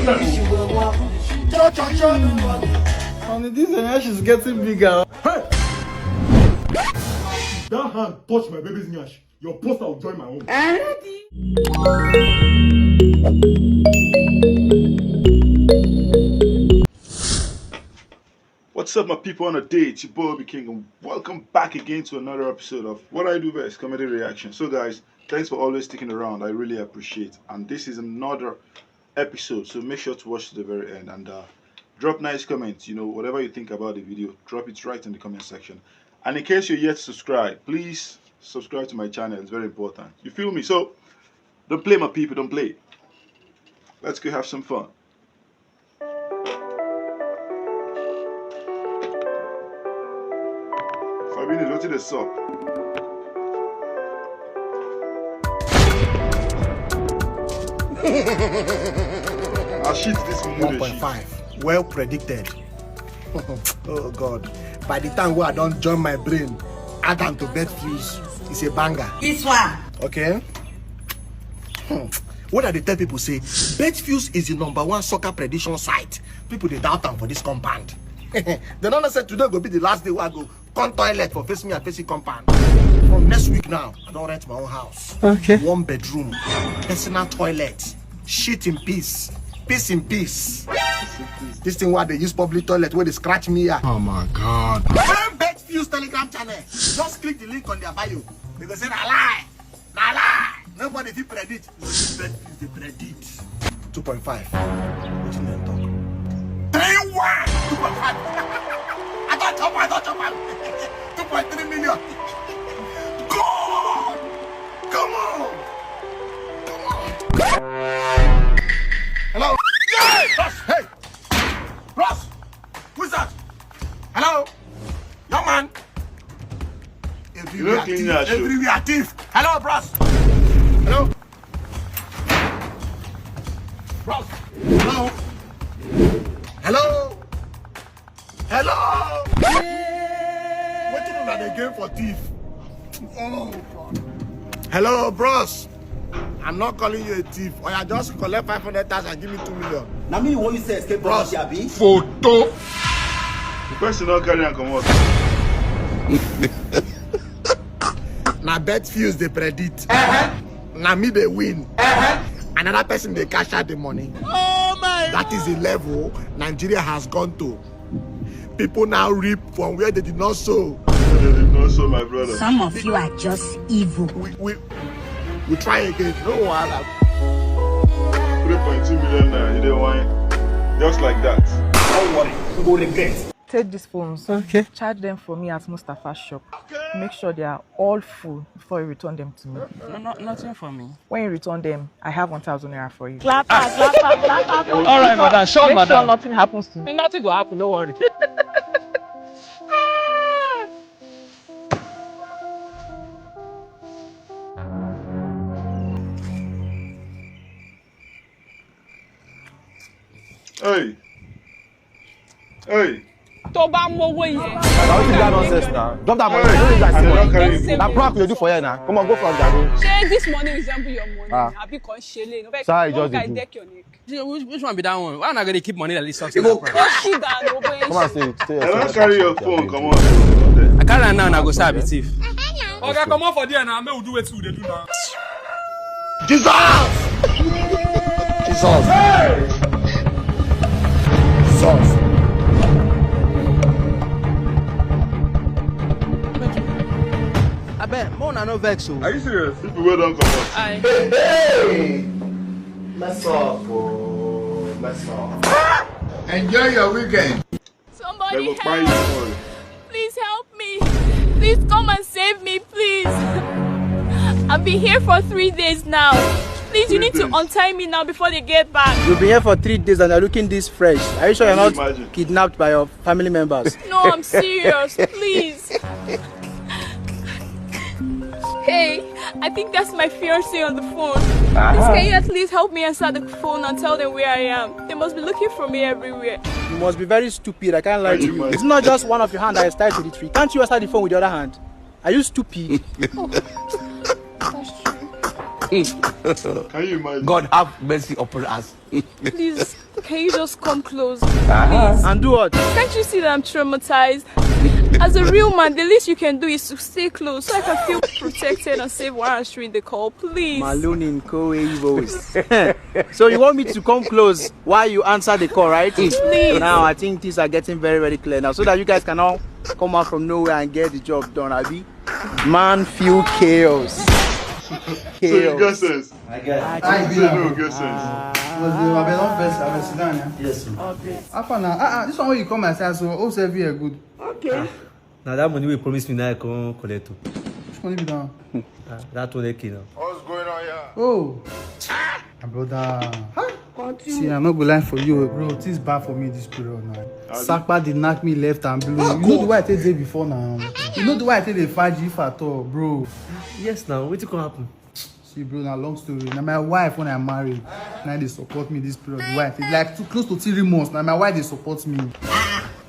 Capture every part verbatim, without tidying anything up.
And this nyash is getting bigger. Hey! That hand touch my baby's nyash. Your poster will join my own. What's up, my people on a day? It's your boy Obi King, and welcome back again to another episode of What I Do Best Comedy Reaction. So, guys, thanks for always sticking around. I really appreciate it. And this is another episode, so make sure to watch to the very end and uh, drop nice comments. You know, whatever you think about the video, drop it right in the comment section. And in case you're yet to subscribe, please subscribe to my channel. It's very important. You feel me? So, don't play, my people. Don't play. Let's go have some fun. Fabini, wetin dey sup? I shit this mood. One point five. Well predicted. Oh God. By the time wey I don join my brain, add am to bet fuse, it's a banger. This one. Okay. Hmm. What I dey tell people say, Betfuse is the number one soccer prediction site. People dey doubt am for this compound. They don't know say today go be the last day wey I go come toilet for face me and face it compound. From next week now, I don rent my own house. Okay. One bedroom, personal toilet, shit in peace, peace in peace. This thing wey I dey use public toilet wey dey scratch me here. Oh my God. Join Betfuse Telegram channel. Just click the link on their bio. They go say na lie. Na lie! Nobody fit predict. Only Betfuse dey predict. Two point five. Wetin dem talk? Three one! Two point five. I don chop am, I don chop am. Two point three million. God! Come on! Come on! Hello? Yeah! Bros! Hey! Bros! Who's that? Hello? Young man! Everywhere thief. Hello, bros. Hello. Hello. Hello. Hello. Wetin una dey gain for thief? Oh God. Hello, bros. I'm not calling you a thief. Oya, just collect five hundred thousand and give me two million. Na me you wan use escape poverty, abi? Photo. The person don carry am comot. Na Betfuse dey predict. Uh-huh. Na me dey win. Uh-huh. Another person dey cash out the money. Oh my God. That is the level Nigeria has gone to. People now reap from where they did not sow. They did not sow, my brother. Some of you are just evil. We, we, we try again. No wahala. Three point two million naira, you dey whine. Just like that. Don't worry, you go regret. Take these phones. Okay. Charge them for me at Mustafa shop. Make sure they are all full before you return them to me. No, no, nothing for me. When you return them, I have one thousand naira for you. Clap, clap, clap, clap, clap, clap. All right, madam. Sure, madam. Make sure nothing happens to me. Nothing go happen, no worry. Hey. Hey. Tó bá mówó yẹn. Na wetin be that nonsense na? Drop that money. Hey, I don't carry you. Na prank we dey do for here na. Come on, go front, jare. Shey this money resemble your money? Ah. Abi kan ṣe le? No, sorry, just dey do. Deck your neck. Which, which one be that one? Why una go dey keep money like this? Something like that. Go sit down, open. Come and stay, stay. I don't carry your phone. Come on. I carry am now, na go say I be thief. Oga, comot for there now. Make we do wetin we dey do now. Jesus! Jesus! Hey! Jesus! Abeg, make una no vex o. Are you serious? People wey don comot. Aye. Hey, hey! Mess up, oh, mess up. Enjoy your weekend. Somebody help! Please help me! Please come and save me, please! I've been here for three days now. Please, you need to untie me now before they get back. You've been here for three days and you're looking this fresh. Are you sure you're not kidnapped by your family members? No, I'm serious. Please. Hey, I think that's my fiancé on the phone. Please, can you at least help me answer the phone and tell them where I am? They must be looking for me everywhere. You must be very stupid. I can't lie to you. It's not just one of your hand that is tied to the tree. Can't you answer the phone with the other hand? Are you stupid? That's true. Can you imagine? God have mercy upon us. Please, Can you just come close, please? And do what? Can't you see that I'm traumatized? As a real man, the least you can do is to stay close so I can feel protected and safe while answering the call, please. Malone in Kowe Evo. So you want me to come close while you answer the call, right? Please. Now I think things are getting very, very clear now, so that you guys can all come out from nowhere and get the job done, abi? Man, feel chaos. So you get sense. I get. I You say no get sense. Was the Abel on first? I was sitting down, yeah. Yes, sir. How far now? Ah, ah, this one wey you come my side, so oh, say we are good. Okay. Now that money we promise me now, I come collect too. Which money be down? Ah, that one okay now. What's going on here? Oh, my brother. Huh? See, I'm not gonna lie for you, bro. Things bad for me this period now. Sapa dey knack me left and blue. You know the way I take dey before now. You know the way I take dey fight if at all, bro. Yes, now wetin come happen? See, bro, na long story. Na my wife when I marry, now they support me this period. The wife, it's like two, close to three months. Now my wife they support me.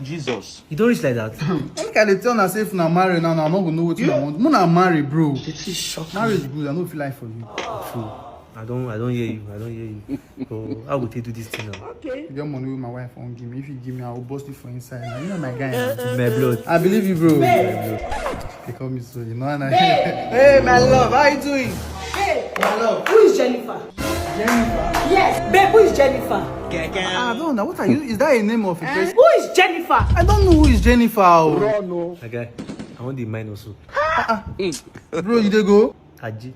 Jesus. You don't reach like that. Look at the tell myself na marry now. Now I'm not gonna know what I want. When I marry, bro. It is shocking. Marriage good. I don't feel like for you. True. I don't, I don't hear you. I don't hear you. So how would you do this thing now? Okay. You get money with my wife won't give me. If you give me, I will bust you for inside. Now, you know my guy. Now. My blood. I believe you, bro. They call me so, you know, and I. Hey, my love, how you doing? Hey, my love. Who is Jennifer? Jennifer? Yes, babe, who is Jennifer? I don't know. What are you? Is that a name of a person? Who is Jennifer? I don't know who is Jennifer. Oh. Okay, I want the mine also. Bro, you dey go? Aji.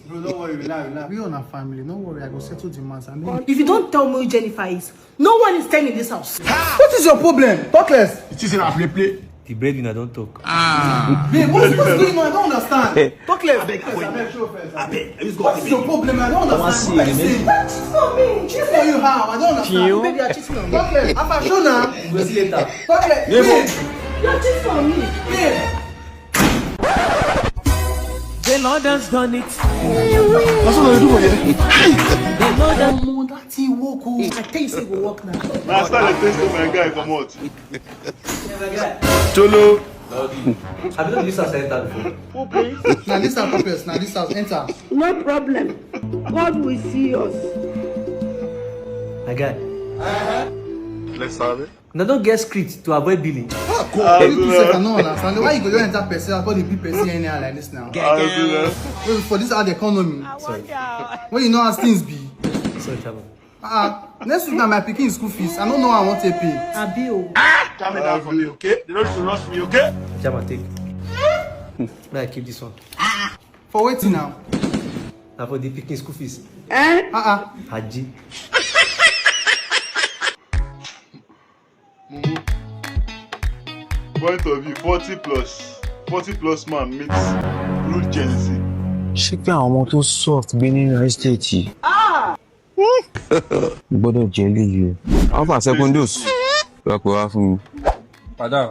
Bro, don't worry, relax, relax. We are not family. No worry, I go settle the matter. If you don't tell me who Jennifer is, no one is staying in this house. What is your problem? Talk less. It is in a play play. The breadwinner don't talk. Ah. Babe, what's, what's going on? I don't understand. Talk less. Abeg, abeg, abeg, show first. Abeg, let's go. What's your problem? I don't understand. What are you saying? Cheat for me. Cheat for you how? I don't understand. Babe, you are cheating on me. Talk less. Afa, show now. We'll see later. Talk less. Babe. You are cheating on me. Babe. The Lord has done it. That's what I do for you. The Lord has. Omo, that thing work o. I tell you say e go work now. Now I start to taste my guy comot. Cholo. I don't use as enter before. Now this house, enter. No problem. God will see us. My guy. Let's have it. Una don get script to avoid billing. How come? You two sef, I no understand. Why you go just enter person house, come dey beat person anyhow like this now? Wait, for this hard economy. Sorry. When you know as things be. Sorry, Chairman. Ah, next week na my pikin school fees. I no know how I wan take pay. Abi o. Calm down for me, okay? They don't should rush me, okay? Chairman, take. May I keep this one? For wetin now? Na for the pikin school fees. Eh? Ah, ah. Haji. Mumu. Point of view, forty plus, forty plus man meets rude Gen Z. Ṣé pé àwọn ọmọ tó soft gbé nínú estate yìí? Gbọ́dọ̀ jẹ́ líle. Alpha second dose. Wọ́n pè wá fún mi. Madam,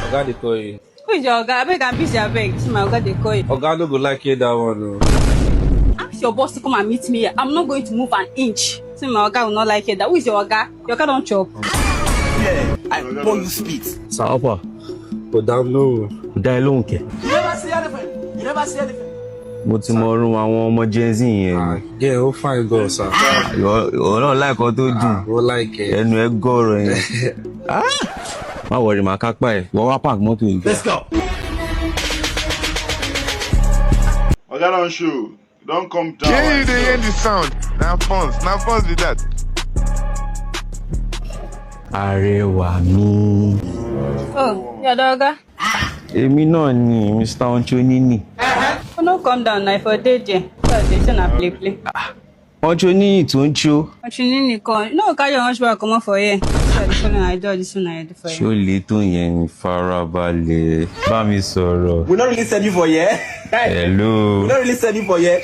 oga dey call you. Who is your oga? Abeg, I'm busy, abeg. See my oga dey call you. Oga no go like hear that one o. Ask your boss to come and meet me here. I'm not going to move an inch. See my oga will not like hear that. Who is your oga? Your oga don chop. Yeah, I pour you spit. Sir Upper. Kò dá mi lóhùn. Kò dá ẹ lóhùn kẹ. You never see anything. You never see anything. Mo ti mọ ọrùn àwọn ọmọ Gen Z yẹn. Ah, yeah, ó fine gan, sir. Ìwọ ìwọ náà láìkọ́ tó dùn. Ah, ó like ẹ. Ẹnu ẹ gọ̀rọ̀ yẹn. Ah! Má wọrí, màá kápá ẹ̀. Wọ́n wá park mọ́tò yìí. Let's go. Oga don show. Don come down. Yeah, you dey hear the sound. Na fons, na fons be that. Arẹwà mi. Oh, your dogger? Èmi náà ni Mister Onchonini. Oh, no, come down. I for dey there. So they say na play play. Onchonini tó ń cho. Onchonini kan. No, carry your hunchback comot for here. So this one I do, this one I do for you. Ṣé o lè tó yẹn ní farabalẹ̀? Bá mi sọ̀rọ̀. We no really send you for here. Hello. We no really send you for here.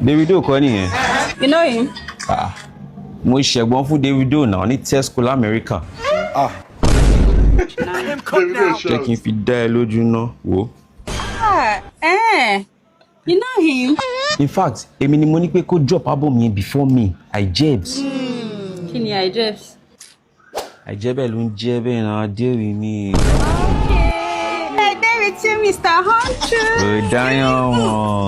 Davido kọ́ nìyẹn. You know him? Ah, mo ṣẹ̀gbọ́n fún Davido náà ní Tesco l'America. Ah. Jẹ́ kí n fi dá ẹ lójú ná, wò. Ah, eh. You know him? In fact, èmi ni mo ní pé kó drop album yẹn before me. I jebs. Kí ni I jebs? Àìjẹ́ bẹ́ẹ̀ ló ń jẹ́ bẹ́ẹ̀ náà, Adéwì ni. Okay. Ẹ dé retí Mister Hunter. Kò dáyàn wọn.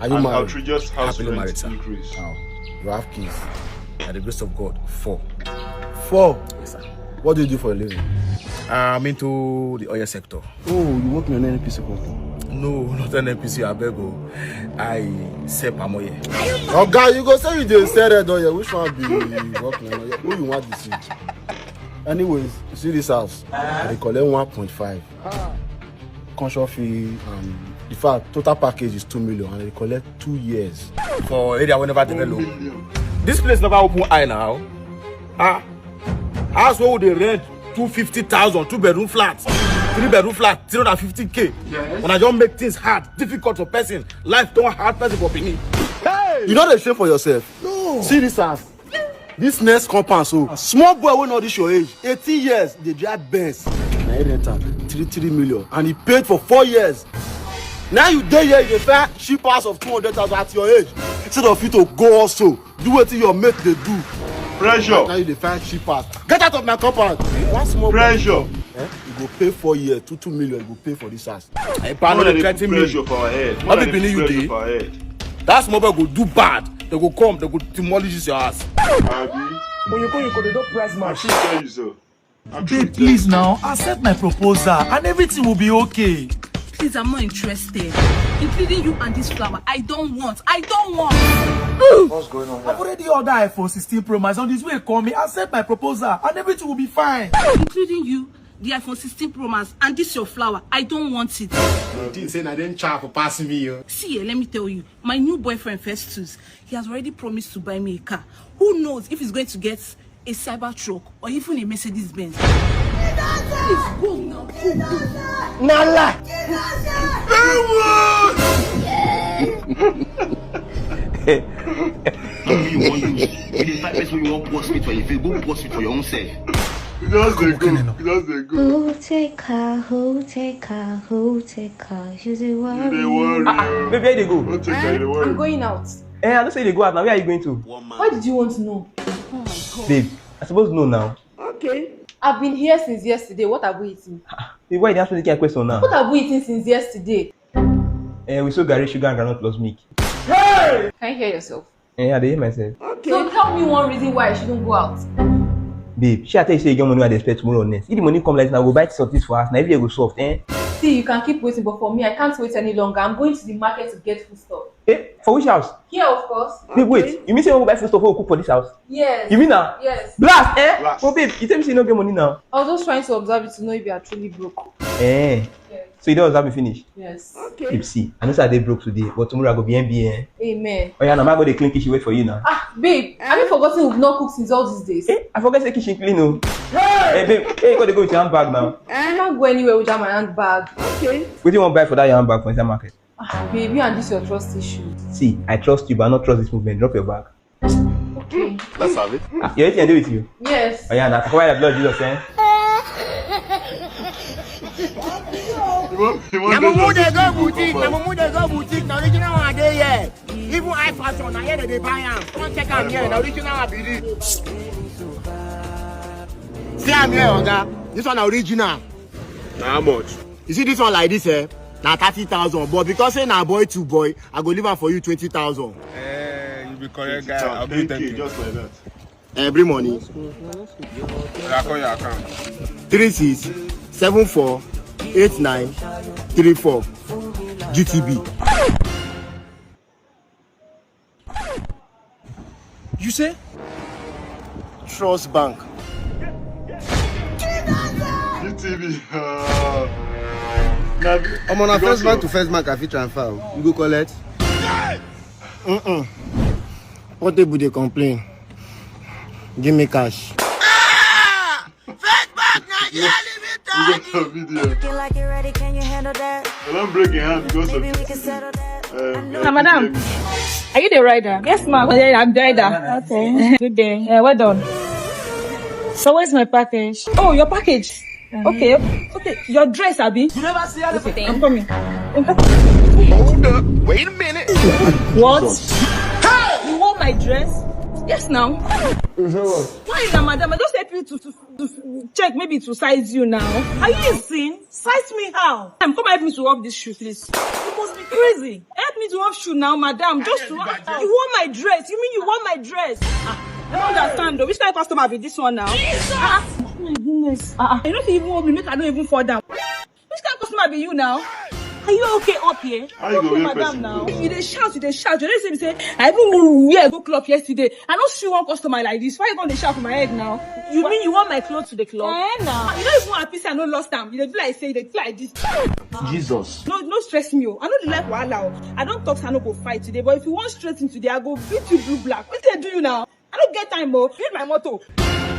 Are you married? Outrageous house rent increase. Now, you have kids. By the grace of God, four. Four? Yes, sir. What do you do for a living? I'm into the oil sector. Oh, you work in an N N P C company? No, not N N P C, I beg o. I sell palm oil. Oga, you go say you dey sell red oil. Which one be work in oil? Who you want to see? Anyways, you see this house? I dey collect one point five. Construction fee, um, in fact, total package is two million, and I dey collect two years. For area wey never develop. This place never open eye now. Ah, house wey we dey rent two fifty thousand, two bedroom flat, three bedroom flat, three hundred fifty K. Yes. When I just make things hard, difficult for person, life don hard person for Benin. Hey! You no dey shame for yourself? No. See this house. This next compound, so small boy wey no reach your age, eighteen years, dey drive Benz. Na him rent am three three million, and he paid for four years. Now you dey here, you dey find cheap house of two hundred thousand at your age. Instead of you to go also do wetin your mate dey do. Pressure. Now you dey find cheap house. Get out of my compound. One small boy. Pressure. Eh? You go pay four years, two two million. You go pay for this house. Hey, pa, no dey threaten me. Pressure for our head. No be Benin you dey. That small boy go do bad. They go come, they go demolish this your house. Abi? When you go, you go, they don't price match. I should tell you so. Babe, please now, accept my proposal and everything will be okay. Please, I'm not interested. Including you and this flower. I don't want. I don't want. What's going on here? I've already ordered iPhone sixteen Pro Max on this way coming. Accept my proposal and everything will be fine. Including you, the iPhone sixteen Pro Max, and this your flower. I don't want it. You think say na dem chop for pass me, yo? See, eh, let me tell you, my new boyfriend Festus, he has already promised to buy me a car. Who knows if he's going to get a Cybertruck or even a Mercedes Benz? Please go now, go, go. Na lie. Wetin you wan use? You dey find person wey you wan pour spit for your face, go pour spit for your own self. You just dey go. You just dey go. Who take her? Who take her? Who take her? You dey worry. You dey worry. Ah, ah, baby, where you dey go? Who take her? You dey worry. I'm going out. Eh, I know say you dey go out now. Where are you going to? Why did you want to know? Oh my God. Babe, I suppose know now. Okay. I've been here since yesterday. What have we eaten? Ah, babe, why you dey ask me this kind of question now? What have we eaten since yesterday? Eh, we sold garri, sugar, and groundnut plus milk. Hey! Can you hear yourself? Eh, I dey hear myself. Okay. So tell me one reason why I shouldn't go out. Babe, shey I tell you say you get money wey I dey expect tomorrow or next? If the money come like this, I go buy things of this for us. Na everywhere go soft, eh? See, you can keep waiting, but for me, I can't wait any longer. I'm going to the market to get food stuff. Eh, for which house? Here, of course. Babe, wait. You mean say we go buy food stuff wey we cook for this house? Yes. You mean na? Yes. Blast, eh? Blast. But babe, you tell me say you no get money now. I was just trying to observe you to know if you are truly broke. Eh. Yes. So you don observe me finish? Yes. Okay. Babe, see, I know say I dey broke today, but tomorrow I go be N B A, eh? Amen. Oh yeah, na ma go dey clean kitchen wait for you now. Ah, babe, have you forgotten we've not cooked since all these days? Eh, I forget say kitchen clean o. Hey! Eh, babe, hey, you go dey go with your handbag now. Eh? I can't go anywhere without my handbag. Okay. Wetin you wan buy for that your handbag for inside market? Ah, babe, you and this your trust issue. See, I trust you, but I no trust this movement. Drop your bag. Okay. That's how it. Ah, you wetin I do with you? Yes. Oh yeah, na cover your blood, Jesus, eh? You want, you want Na mumu dey go boutique, na mumu dey go boutique, na original one dey here. Even high fashion, na here they dey buy am. Come check am here, na original one be this. See am here, oga. This one na original. Na how much? You see this one like this, eh? Na thirty thousand, but because say na boy to boy, I go leave am for you twenty thousand. Eh, you be correct guy. I'll give you ten K. Thank you, just like that. Every morning. Oya, call your account. Three six seven four eight nine three four G T B. You say? Trust Bank. Baby, uh, na I'm on a first bank to first bank, I fit transfer. You go collect? Mm-mm. Portable dey complain. Give me cash. First bank, Nigeria limited. Looking like you're ready, can you handle that? I don't break your hand because of Maybe we can settle that. Uh, Ah, madam, are you the rider? Yes, ma'am. Yeah, I'm the rider. Okay. Good day. Yeah, well done. So where's my package? Oh, your package. Okay, okay. Your dress, Abby. You never see anything. I'm coming. Hold up. Wait a minute. What? Hey! You want my dress? Yes, now. Why is that, madam? I just help you to, to, to check, maybe to size you now. Are you insane? Size me how? Come, come help me to rub this shoe, please. You must be crazy. Help me to rub shoe now, madam. Just to, you want my dress? You mean you want my dress? Ah, I don't understand though. Which kind of customer be this one now? Jesus! Ah, oh my goodness. Ah, ah. You don't even hold me, make I don't even fall down. Which kind of customer be you now? Are you okay up here? How you go Okay, wear madam, person now. Clothes? You dey shout, you dey shout. You don't see me say, I even move where I go club yesterday. I don't see one customer like this. Why you gonna shout for my head now? You mean you want my clothes to the club? Eh, now. You don't even happy say I no lost them. You dey do like say, you dey do like this. Jesus. No, no stress me, oh. I no dey like wahala, oh. I don't talk say I no go fight today, but if you want straight in today, I go beat you blue black. What they do you now? I don't get time, oh. Build my motor.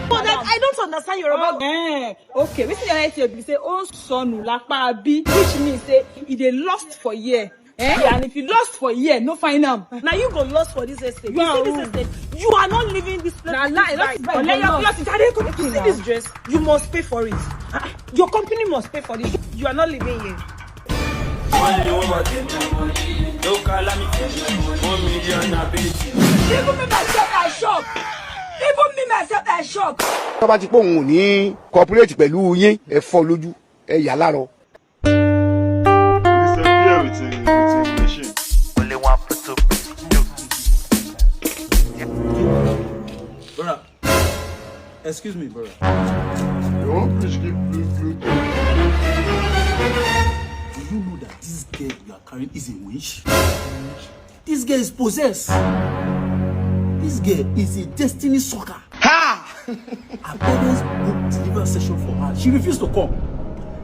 But I, I don't understand your about. Eh, okay. Wetin your head say be say, oh, sonu lapa abi, which means say e dey lost for here. Eh? Yeah, and if you lost for here, no find am. Now you go lost for this estate. You You see this estate? You are not leaving this place. Na lie, not buy. Collect your cloth, carry come. If you see this dress, you must pay for it. Ah, your company must pay for this. You are not living here. One million, one million, no calamity. One million na plenty. Even me myself, I shock. Even me myself, I shock. Tó bá ti pé òun ò ní cooperate pẹ̀lú yín, ẹ fọ́ lójú, ẹ yà lárọ. Disappear with a, with a machine. Only one put two. Brother, excuse me, brother. You want fish give blue blue. Do you know that this girl you are carrying is a witch? This girl is possessed. This girl is a destiny sucker. Ha! Her parents booked deliverance session for her. She refused to come.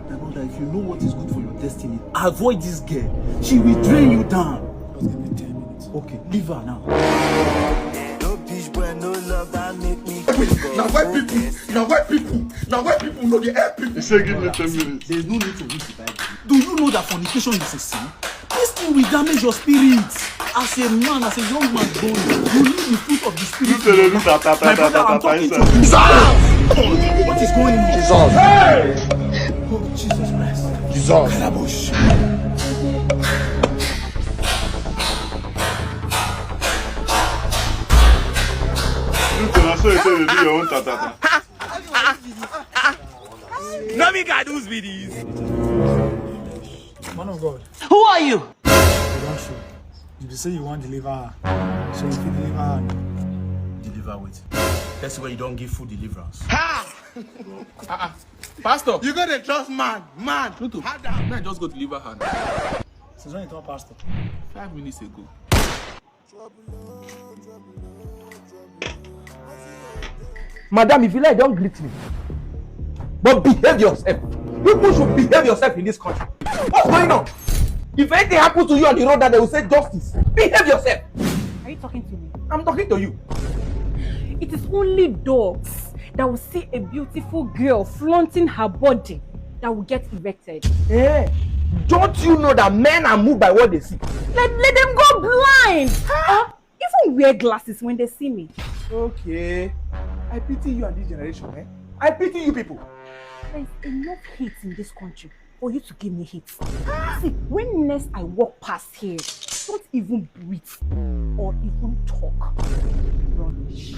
My brother, if you know what is good for your destiny, avoid this girl. She will drain you down. Just give me ten minutes. Okay, leave her now. No bitch boy, no love that make me. Now white people, now white people, now white people know the help people. He said, "Give me ten minutes." There's no need to read the Bible. Do you know that fornication is a sin? This thing will damage your spirit. As a man, as a young man going, you need the fruit of the spirit in your life. My brother, I'm talking to you. What is going on? Jesus. Oh, Jesus Christ. Jesus. Kalabush. Look, na so you take dey do your own tatata. No be God, who's be this? Man of God. Who are you? You don't show. You be say you want deliver her. So if you deliver her, deliver with. That's why you don't give full deliverance. Ha! Uh-uh. Pastor, you go dey trust man, man. True to. How that? Man just go deliver her. Since when you turn pastor? Five minutes ago. Madam, if you like, don't greet me. But behave yourself. People should behave yourself in this country. What's going on? If anything happens to you on the road, that they will say justice. Behave yourself. Are you talking to me? I'm talking to you. It is only dogs that will see a beautiful girl flaunting her body that will get erected. Eh? Don't you know that men are moved by what they see? Let, let them go blind. Huh? Even wear glasses when they see me. Okay. I pity you and this generation, eh? I pity you people. There's enough hate in this country for you to give me hate. See, when next I walk past here, don't even breathe or even talk. Rubbish.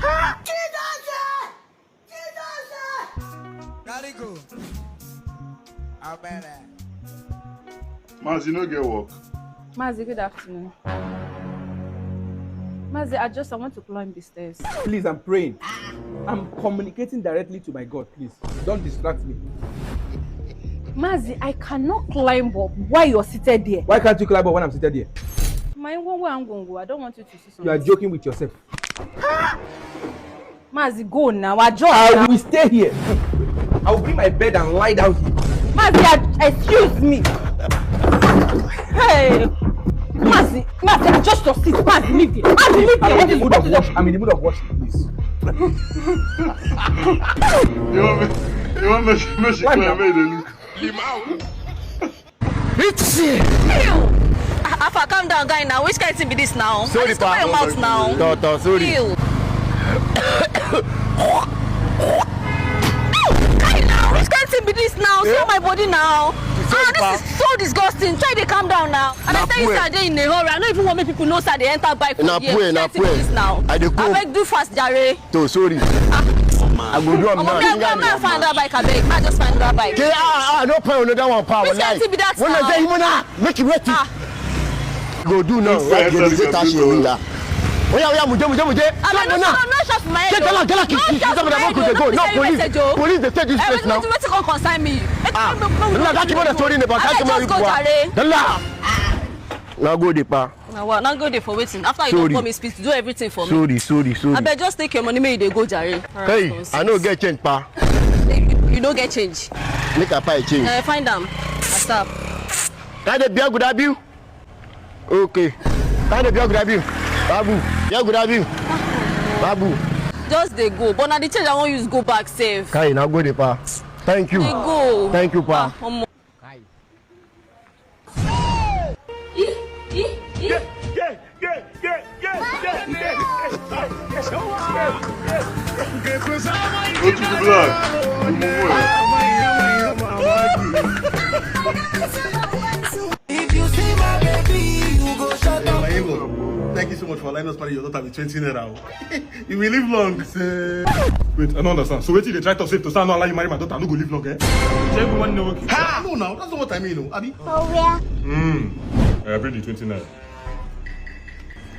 Daddy go. How about that? Mazi, you no get work. Mazi, good afternoon. Mazi, I just, I want to climb the stairs. Please, I'm praying. I'm communicating directly to my God. Please, don't distract me. Mazi, I cannot climb up while you're seated there. Why can't you climb up when I'm seated here? My one way I'm going to go. I don't want you to see something. You are joking with yourself. Mazi, go now. I just I will stay here. I will bring my bed and lie down here. Mazi, excuse me. Hey, Mazi, Mazi, adjust your seat. Mazi, leave there. Mazi, leave there. I'm in the mood of wash. I'm in the mood of washing, please. You want me? You want me? Make she clear me the look. It's here. Afa, calm down, guy. Now, which kind thing be this now? Sorry, pa. Your mouth now. Doctor, sorry. Ew. Guy, now, which kind thing be this now? See my body now. Ah, this is so disgusting. Try to calm down now. And I tell you, sir, I dey in a hurry. I don't even want make people know, sir, they enter bike for here. Which kind thing be this now? I dey go. Abeg, do fast, jare. So sorry. I go do am now. Okay, come and find that bike, abeg. Ma just find that bike. Okay, ah, ah, no pay another one, pa. Which kind thing be that now? When I say you wanna make it ready. Ah. Go do now. Right there, they say tashi winga. Oya, oya, muje, muje, muje. Abeg, no, no, no, no shot for my head. Get down, get down, kick, kick. No shot for my head. No, police, police, they take this place now. Wetin come concern me? Ah, no, that keep on the story in the back. That keep on the story. Dala. Na go dey pa. Na wa, na go dey for wetin? After you don promise peace, do everything for me. Sorry, sorry, sorry. Abeg, just take your money, make you dey go, jare. Hey, I no get change, pa. You, you no get change. Make I buy change. Eh, find am. Asap. Ka dey bia guda biyu. Okay. Ka dey bia guda biyu. Babu, bia guda biyu. Babu. Just dey go. But na the change I wan use go back sef. Kai, na go dey pa. Thank you. Dey go. Thank you, pa. Ah, omo. Kai. Go to the blood. If you see my baby, you go shut up. Thank you so much for allowing us marry your daughter with twenty naira. You will live long. Wait, I don't understand. So wetin you dey try to say to say I no allow you marry my daughter, I no go live long, eh? Shey you wan know? Okay. Ha! No, now, that's not what I mean, oh, abi? For where? Hmm. I bring the twenty naira.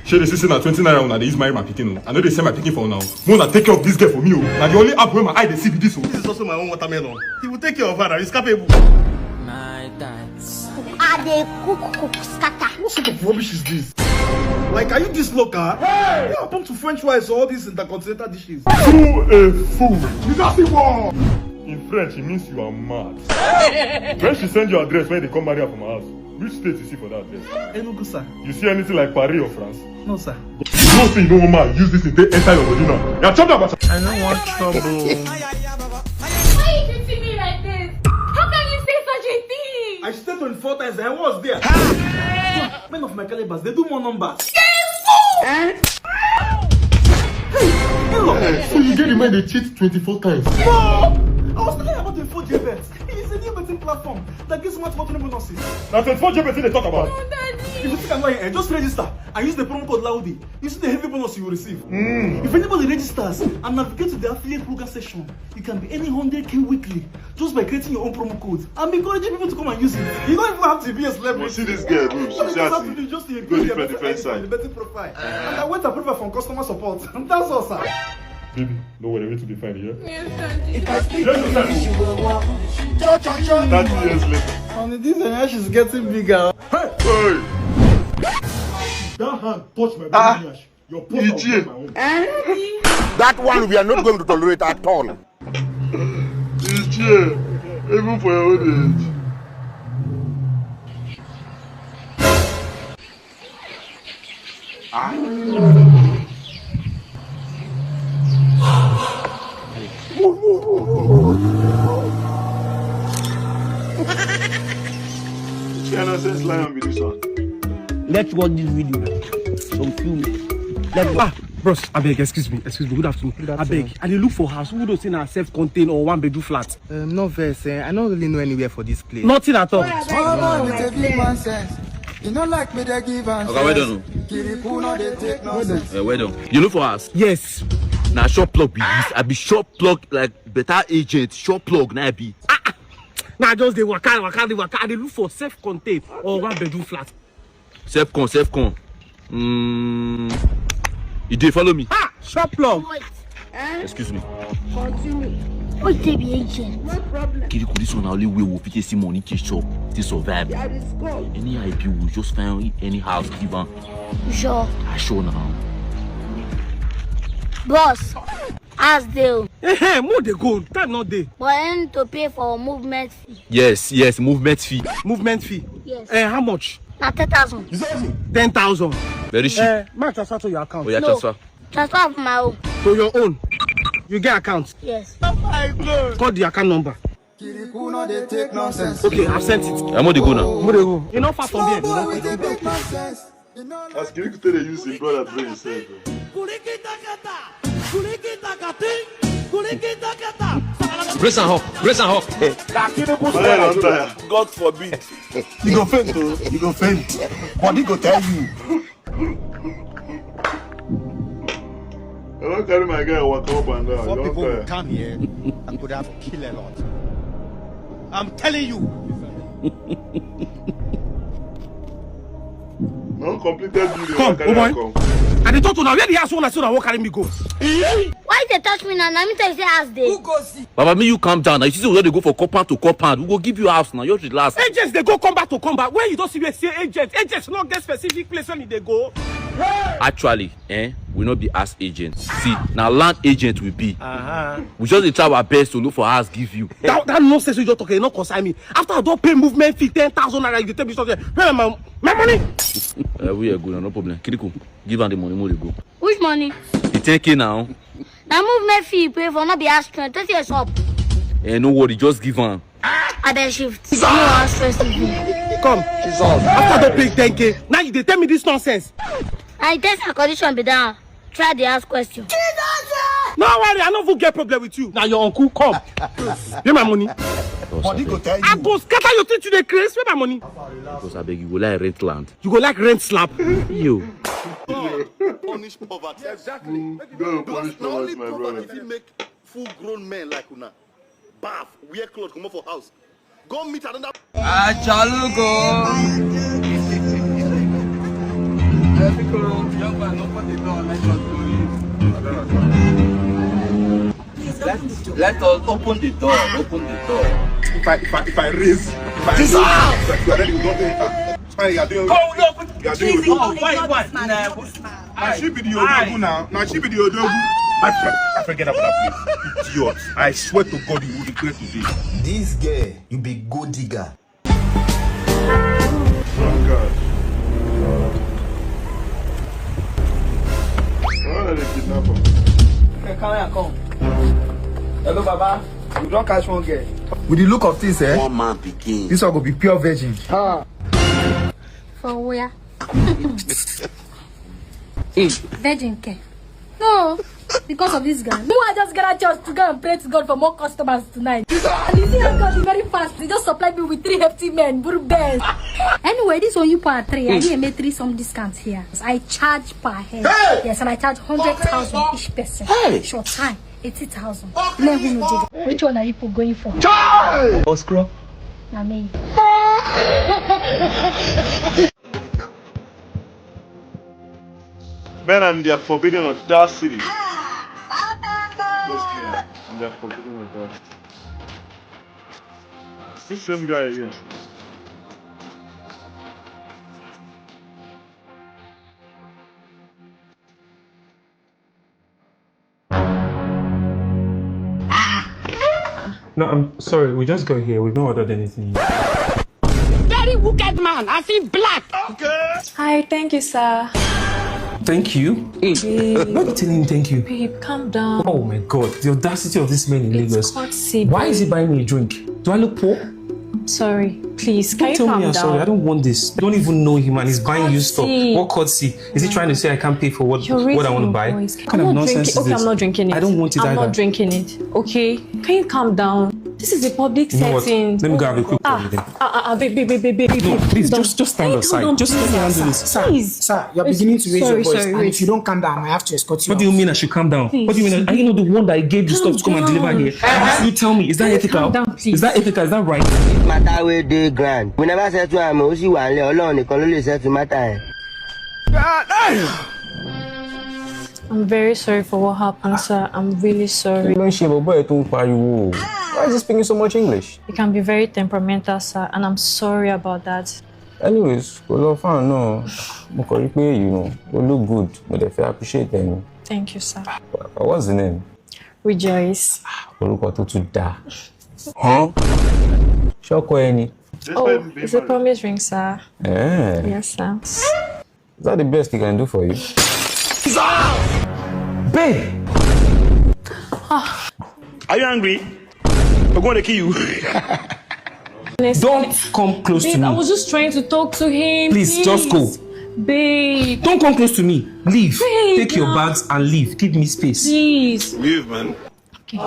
Shey dey see say na twenty naira una dey use marry my pikin o. I no dey sell my pikin for una o. Make una take care of this girl for me o. Na the only apple wey my eye dey see be this o. This is also my own watermelon. He will take care of her. He's capable. Night dance. I dey cook, cook, scatter. What sort of rubbish is this? Like, are you this local? Hey! What happened to French fries or all these intercontinental dishes? To a fool. You just see one. In French, it means you are mad. When she send your address, when they come marry her from her house, which state you see for that address? Enugu, sir. You see anything like Paris or France? No, sir. You know say you no wan use this thing take enter your body now. You are chop that bata. I no want trouble. Why you treating me like this? How can you say such a thing? I stayed twenty-four times. I was there. Men of my calibers, they do more numbers. Eh? Hey, so you get the man they cheat twenty-four times? No! I was talking about a four J bet. It's a new betting platform that gives smart lottery bonuses. Na twenty-four J bet they talk about. No, Daddy. If you think I'm lying, eh, just register and use the promo code Laudi. You see the heavy bonus you will receive. Mm. If anybody registers and navigate to the affiliate program section, you can be earning hundred K weekly just by creating your own promo code and encouraging people to come and use it. You don't even have to be a celebrity. But see this girl, bro. All you just have to do is just to increase your different, different side, the betting profile. And I wait approval from customer support. That's all, sir. Baby, no worry, everything will be fine, yeah? Yes, Daddy. Yes, sir. Thirty years later. And this is how she's getting bigger. Hey! Hey! That hand touch my body. Ah. Your post will get my own. That one we are not going to tolerate at all. Ichie, even for your old age. Ah. Which kind of sense lion be this one? Let's watch this video. Some few minutes. Let's go. Ah, bros, abeg, excuse me, excuse me. Good afternoon. Good afternoon. Abeg, I dey look for house. Who know say na self-contained or one bedroom flat? Um, no vex, eh? I no really know anywhere for this place. Nothing at all. Small boy with a big man sense. You know, like me, they give and Oga, well done. Kiriku no dey take nonsense. Eh, well done. You look for house? Yes. Na shop plug be this. I be shop plug, like, better agent. Shop plug na I be. Ah, ah. Na just dey waka, waka, dey waka. I dey look for self-contained or one bedroom flat. Self-con, self-con. Mm, you dey follow me? Ah, shop plug. Wait. Eh? Excuse me. Continue. What dey be agent? No problem. Kiriku, this one na only way we fit take see money, take shop, take survive. There is God. Any I P, we just find any house, give am. You sure? I sure now. Boss, as dey o. Hey, hey, mo dey go. Time no dey. But I need to pay for movement fee. Yes, yes, movement fee. Movement fee. Yes. Eh, how much? Na ten thousand. Ten thousand. Very cheap. Eh, ma transfer to your account. Oh yeah, No. Transfer. Transfer of my own. To your own. You get account. Yes. Call the account number. Kiriku no dey take nonsense. Okay, I've sent it. I'm on the go now. Mo dey go. You know far from Small here. boy we dey take nonsense. As Kiriku take dey use him brother brain sef. Brace am up. Brace am up. My head don tire. God forbid. You go faint o, you go faint. Body go tell you. I don carry my guy waka up and down. I Before don people will tire. Come here, I could have killed a lot. I'm telling you. Na uncompleted building Come, I carry oh am boy. Come. I dey talk to now. Where the house owner so that won't carry me go? Why you dey touch me now? Na me tell you say house dey. Baba, me you calm down. Now you see say we don dey go for compound to compound. We go give you house now. Just relax. Agents dey go combat to combat. Where you don see where say agents? Agents no get specific place when they go. Actually, eh, we no be house agents. See, na land agent we be. We just dey try our best to look for house give you. That, that nonsense you just talk, e no concern me. After I don pay movement fee ten thousand naira, you dey tell me something. Where my my money? Uh, we are good, no problem. Kiriku, give am the money, more go. Which money? The ten K now. Na movement fee you pay for, no be house rent. Thirty years up. Eh, no worry, just give am. I beg shift. No house rent. Come. After I don pay ten K, now you dey tell me this nonsense. Na the terms and condition be that. Try the ask question. No worry, I no even get problem with you. Now your uncle come. Pay my money. Body go tell I you. Go scatter your thing today, Chris. Pay my money. Because I beg you, go like rent land. You go like rent slap. Yo. Punish poverty. Exactly. Make you go punish Na only poverty, my poverty brother. fit make full grown men like una baff, wear cloth, comot for house, go meet another. Ajalugo. Young man, open the door, let us go in. Let, let us open the door, open the door. If I if I if I raise, if I raise, you are ready to go enter. Fine, you are doing. Go, no, You are doing. Oh, why, why? Na she be the odogu now. Na she be the odogu. I, I forget about that place. Idiot. I swear to God, you will regret today. This girl, you be gold digger. Oh God. Why dem dey kidnap am? Okay, carry am come. Hello, Baba. We don catch one girl. With the look of things, eh? One man pikin. This one go be pure virgin. For where? Virgin care. No, because of this guy. Me, I just gather church to go and pray to God for more customers tonight. And you see how God is very fast. They just supplied me with three hefty men, Buru Benz. Anyway, this one you pay three. I hear me three some discount here. I charge per head. Yes, and I charge hundred thousand each person. Short time, eighty thousand. Let who know, Jigga. Which one are you people going for? Oscro. Na me. Men and their forbidden audacity. And their forbidden audacity. This same guy again. No, I'm sorry. We just got here. We've not ordered anything yet. Very wicked man. I feel black. Hi, thank you, sir. Thank you. Why are you telling him thank you? Babe, calm down. Oh my God, the audacity of this man in It's Lagos. courtesy, Why is he babe. Buying me a drink? Do I look poor? I'm sorry. Please, can Don't you tell calm me I'm down? Sorry. I don't want this. Don't even know him and he's buying you stuff. Courtesy. What courtesy? Is he trying to say I can't pay for what, You're what I raising want to your buy? Voice. What kind I'm of not nonsense drinking. is Okay, this? I'm not drinking it. I don't want it I'm either. Not drinking it. Okay? Can you calm down? This is a public You know what? Setting. Let me go have a quick Ah, word with him. Ah, ah, ah, babe, babe, babe, babe, babe. No, please, Calm just, just down. stand Can you aside. calm down, Just let me please, handle sir? This. Sir, Please. sir, You're beginning to raise your voice, and if you don't calm down, I have to escort you. What do you mean I should calm down? What do you mean? Are you not the one that I gave the stuff to come and deliver here? You tell me, is that ethical? Calm down, please. Is that ethical? Is that right? Matter wey dey ground. We never settle am o, ó sì wà nílẹ̀, Ọlọ́run nìkan ló lè settle matter yẹn. I'm very sorry for what happened, sir. I'm really sorry. Kí ló ń ṣe bọ̀bọ́ ẹ̀ tó ń pariwo? Why is he speaking so much English? He can be very temperamental, sir, and I'm sorry about that. Anyways, kò lọ fáwọn náà. Mo kàn rí pé, you know, you look good. Mo dẹ̀ fẹ́ appreciate ẹ̀ ni. Thank you, sir. What's the name? Rejoice. Orúkọ tó tún dáa. Ṣọ́kọ ẹni. Oh, it's a promise ring, sir. Eh. Yes, sir. Is that the best he can do for you? Babe! Are you angry? We're going to kill you. Honestly, Don't come close to babe, I me. Was just trying to talk to him. Please, just go. Babe, Don't come close to me. Leave. Babe, Take your no. Bags and leave. Give me space. Please. Leave, man. Okay.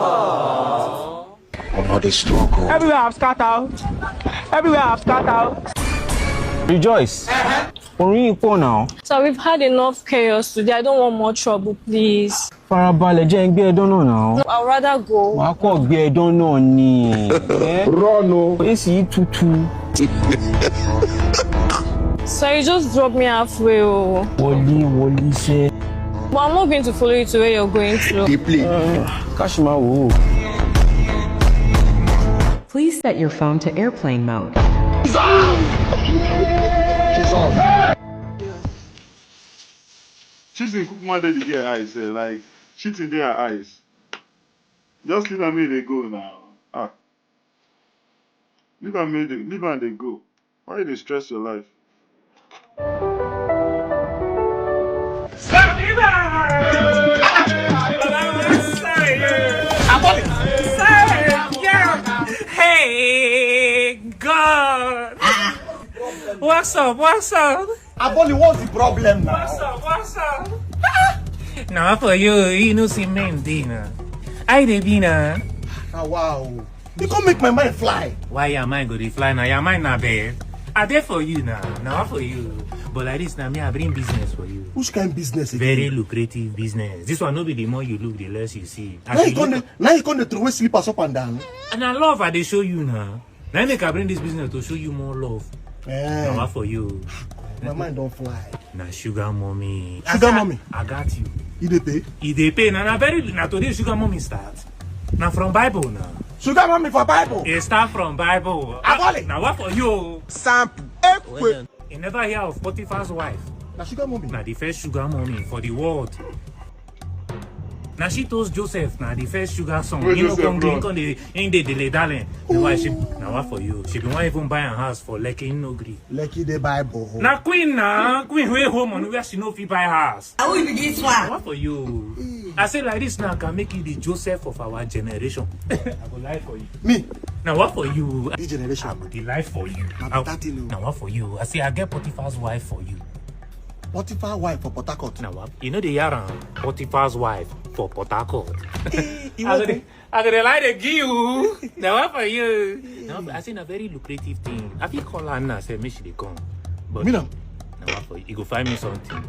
Omo dey struggle. Everywhere I've scattered. Everywhere I've scattered. Rejoice. Orin yìí pọ̀ náà. So we've had enough chaos today. I don't want more trouble, please. Farabalẹ̀, jẹ́ n gbé ẹ dọ́nà náà. I'd rather go. Màá kọ́ gbé ẹ dọ́nà ni. Eh? Run o. Èsì yìí tutù. So you just drop me halfway. Oh. Wọlé, wọlé sẹ́. But I'm not going to follow you to where you're going to. Dey play. Káṣí máa wò ó. Please set your phone to airplane mode. Cheating kukuma dey the girl eyes, eh, like, cheating dey her eyes. Just leave am make e dey go now. Ah. Leave am make e dey, leave am dey go. Why you dey stress your life? Hey, God. What's up? What's up? Aboli, what's the problem now? What's up? What's up? Now for you, you know see men dey now. I dey be now. Ah, wow. You come make my mind fly. Why your mind go dey fly now? Your mind na bed. I dey for you now. Now for you. But like this now, me I bring business for you. Which kind of business again? Very lucrative business. This one no be the more you look, the less you see. As Now you you come look dey, now you come dey throw away slippers up and down. And I love how they show you now. Now make I bring this business to show you more love. Eh, Now what for you? My mind don't fly. Na sugar mommy. Sugar I, mommy. I got you. You dey pay? E dey pay. Na na very na today sugar mommy start. Na from Bible now. Sugar mommy for Bible. E start from Bible. Aboli. Na what for you? Sample. Ekwe. You never hear of Potiphar's wife? Na sugar mommy. Na the first sugar mommy for the world. Na she toast Joseph, na the first sugar son. Where You know, Joseph come green, run? come dey, him dey delay darling. Na why she, na what for you? She be wan even buy a house for Lekki, him no gree. Lekki dey Bible. Na queen na, queen wey hold money where she no fit buy house. Who be this one? What for you? I say like this now, I can make you the Joseph of our generation. I go lie for you. Me, Now what for you? this generation. I go the lie for you. Na I- better thing o. Now what for you? I say I get Potiphar's wife for you. Potiphar wife for Port Harcourt. Now what? You know the yaran Potiphar's wife for Port Harcourt. Eh, you I go want dey, I go dey lie dey give you. Now what for you? Now I say na very lucrative thing. I fit call her now, say make she dey come. But Me now. Now what for you? You go find me something.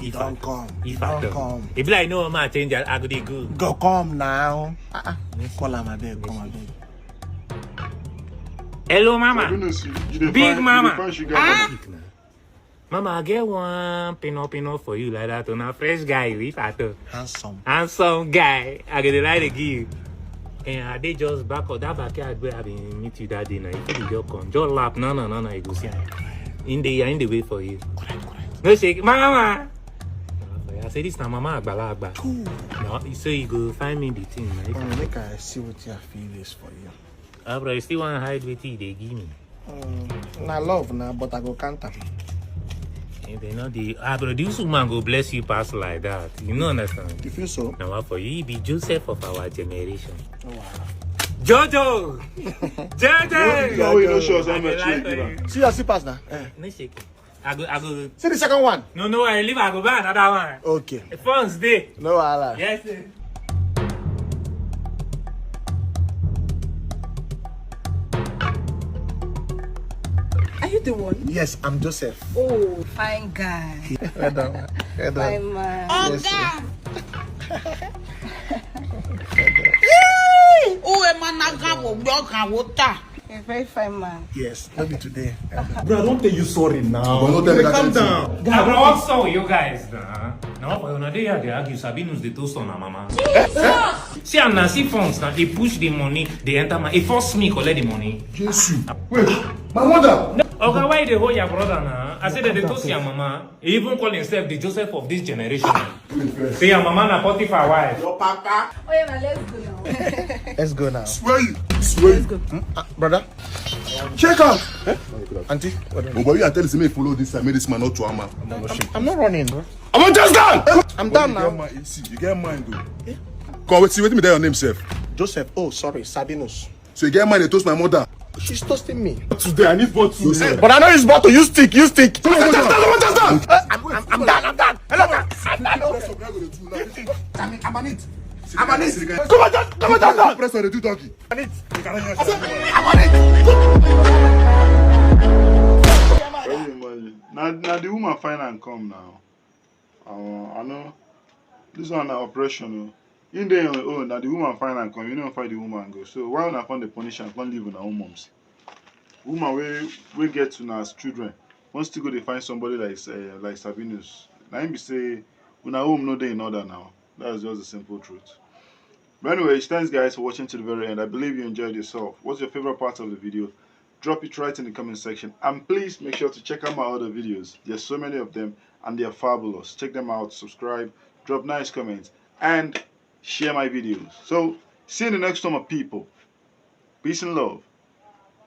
If Don't I- come. If Don't I don't, come. If like no man change, I, I go dey go. Go come now. Uh-uh. Call her, my babe. Come, my babe. Hello, I mama. Don't know, see, you dey Big find, mama. You dey find sugar mommy. Mama, I get one pino pino for you like that. Una fresh guy, if at all. Handsome. Handsome guy. I go dey lie dey give you. And I dey just back of that backyard where I been meet you that day now. If you just come, just lap. No, no, no, no. You go see am. In the in the way for you. No shake, mama. I say this na mama agbalagba. No, so you go find me the thing. Na if Mm, make I see what I feel is for you. Ah, bro, you still wan hide wetin you dey give me? Mm, na love na, but I go count am. If they no dey, ah, bro, this woman go bless you pass like that. You no understand. You feel so? Na what for you? You be Joseph of our generation. No wahala. Jojo! Jojo! You know, you know, sure, so I much dey lie you for give you. am. See your slippers now. Eh. No shake. I go, I go. See the second one. No, no, I leave. I go buy another one. Okay. The funds dey. No wahala. Yes, sir. Are you the one? Yes, I'm Joseph. Oh, fine guy. Well done. Well done. Fine man. Yes, sir. Uwe mana gabo gbokan wota. A very fine man. Yes, no be today. Bro, I don't tell you sorry now. But no tell me that Calm thing. Down. Guy, bro, what's up with you guys now? Now, for una dey here, dey argue. Sabinus dey toast on her mama. See am na, see funds na, dey push the money, dey enter my. E force me collect the money. Jesus. Wait, my mother. Oga, why you dey hold your brother now? I said that they toast your mama. He even call himself the Joseph of this generation. Say your mama na Potiphar wife. Your papa. Oh yeah, now let's go now. Let's go now. Swear you. Swear you. Uh, brother, Check out. Auntie, what do Oh, but you are telling me follow this side. Make this man not to hammer. I'm, I'm not running, bro. I want just done. I'm done You get now. mind. See, you get mind though. Come wait, see, wait me there your name, sef. Joseph, oh, sorry, Sabinus. So you get mind they toast my mother. She's toasting me. Today I need bottle. Sef. But I know it's bottle. You stick, you stick. Come on, just done. Come on, just done. I'm, I'm, I'm done, I'm done. Hello, done. Press up, I go dey do now. I'm, I'm on it. I'm on it. Come on, just, come on, just done. Press on the do doggy. I'm on it. You cannot hear I said, yourself. I'm on it. Can you imagine? Now, now the woman find and come now. Uh, I know this one na oppression. Oh. In there on own, now the woman find and come. You don't find the woman go. So why una come the punish and come leave una own moms? Woman we we get to as children. Once still go they find somebody like uh, like Sabinus. Now him be say una home no dey in order now. That's just the simple truth. But anyways, thanks guys for watching to the very end. I believe you enjoyed yourself. What's your favorite part of the video? Drop it right in the comment section. And please make sure to check out my other videos. There's so many of them and they are fabulous. Check them out, subscribe, drop nice comments, and share my videos. So see you in the next one, my people. Peace and love.